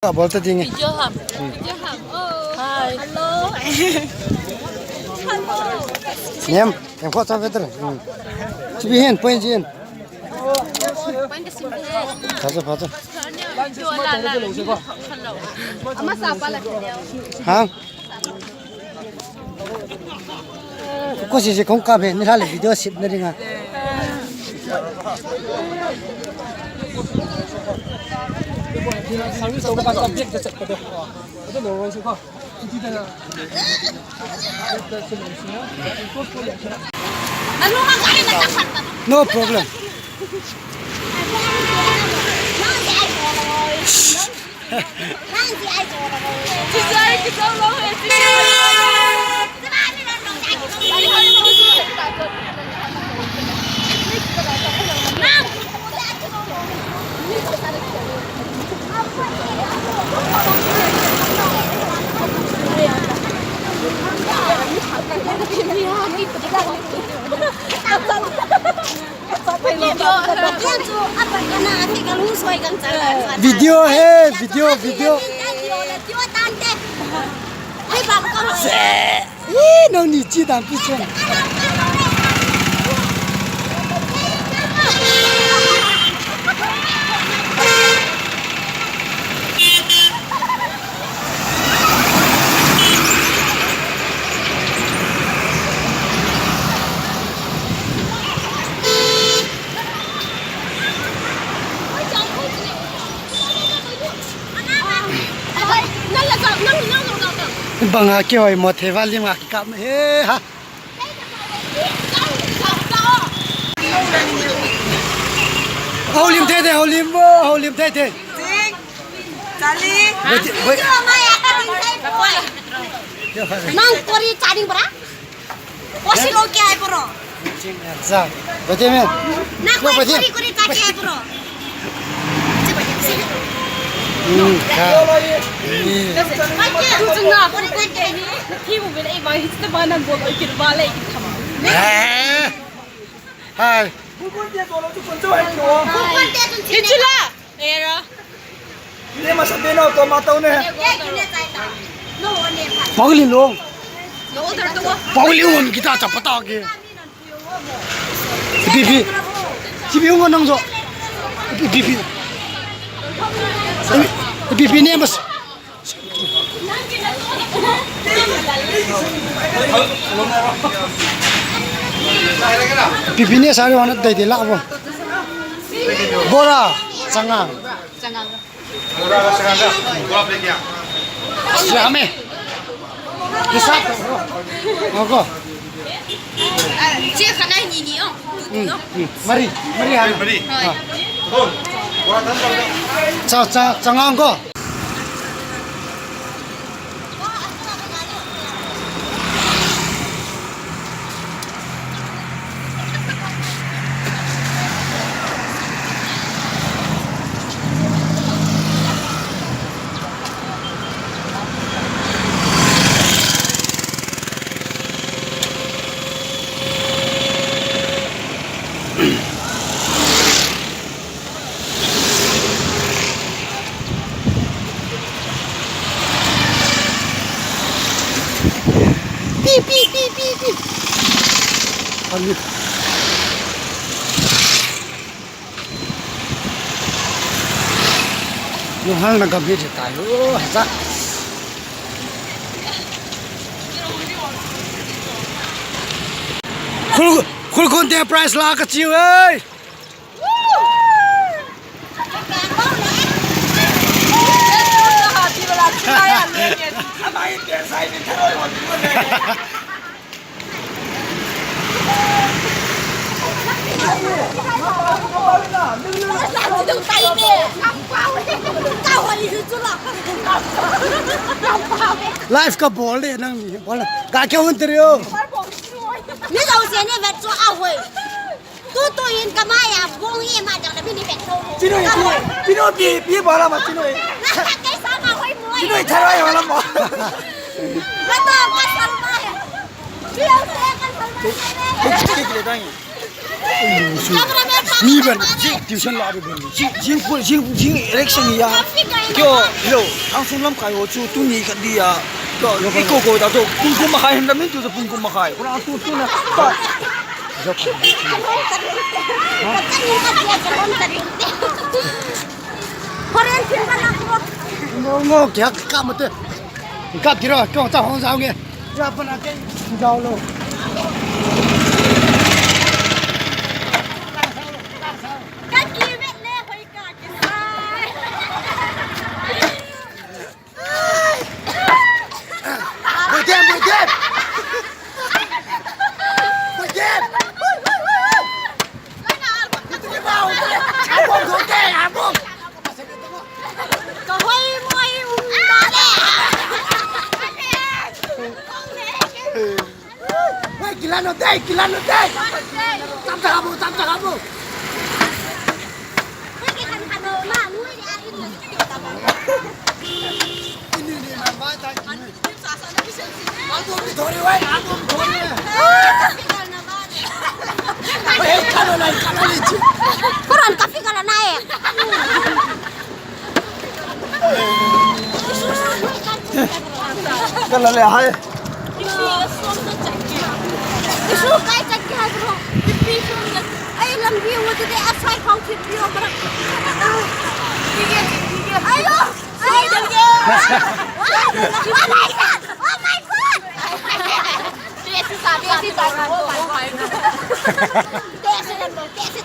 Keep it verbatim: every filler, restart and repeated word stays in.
Ka bol ta ding e. Video ham. Video ham. Oh. Hi. Hello. Hello. Nem, em ko cha veter. Hmm. Chibi hen, point jin. Point ka sim hen. Phacha, phacha. Video la la la. Ama sa pa la. Ha? Ko si si kong ka be ni la le video sip na ringa. No problem. Video he, video, video. Ih, nangni chi dan pi chen. Banga kihoi mo thei va lim nga kikap he ha. Houlim thei thei, houlim bo, houlim thei thei. Charlie. Wait, wait. Nang kori charging bara? Wasi lo kya hai poro? Acha. Bete me. Na kori kori cha kya hai poro? Hmm, kha. Tu chunga kori kori kya ni? Thi mu bela iba hista bana bol kir bala ikit khama. Eh. Hai. Bukun te tolo tu kun jo hai ko. Bukun te tun chine. Ichula. Era. Ile masa beno ko matau ne. Pauli long. Pauli long kita chapata ke. Pipi. Pipi ngo nang jo. Pipi. Pipi ne mas. Pipi ne sari wana dai de la bo. Bora, changa. Changa. Siame. Hisap. Ogo. Che khana ni ni o. Hmm, hmm. Mari, mari ha. Mari. Hoi. Ah. Cha, cha, changa ko. Pi, pi, pi, pi, pi. Ani. Nunghal na gam hi tayo. Sa. Khul, khul khun te price la ka chiu ei. Live ka bol le nang ni bol. Ka kya hun trio. Ni jong se ni vet chu a hoi. Tu tu in ka mai a bong i ma jang da bi ni vet chu. Chino i pi, chino pi, pi bol la ma chino i. Kai sa ma hoi mo. Chino i tharai ho la ma. Ka to ka sal ma. Chino i ka sal ma. Kile dang. Mi ben, jing tuition la ben. Jing, jing, jing, jing election ya. Kyo, hello. Hangsan lamkai ho chu tuni khat dia. Kyo, iko ko ta to. Pung kum makhai hen da min tu pung kum makhai. Kona tu tu na. Ngo, ngo, kya ka mate. Ka kira, kyo ta hong jao nge. Ya pana ke jao lo. Ka ki vet le hoi ka ki. Bui dem, bui dem. Bui dem. Abong, bui dem, abong. Ka hoi moi um da le. Wei, kilano dei, kilano dei. Tam ta habu, tam ta habu. Ini ni man bai ta. Album ni thori wei, album thori wei. Wei, kalo lai, kalo lai chi. Koran kafi kala nai. Kala le hai. Isu kai chat ke hai bro. Ai lambi wo de asai khau thip pi ho bro. Ayo. Ayo. Oh my God. Oh my God. Tesi sa, tesi sa. Oh my God. Tesi dan bro. Tesi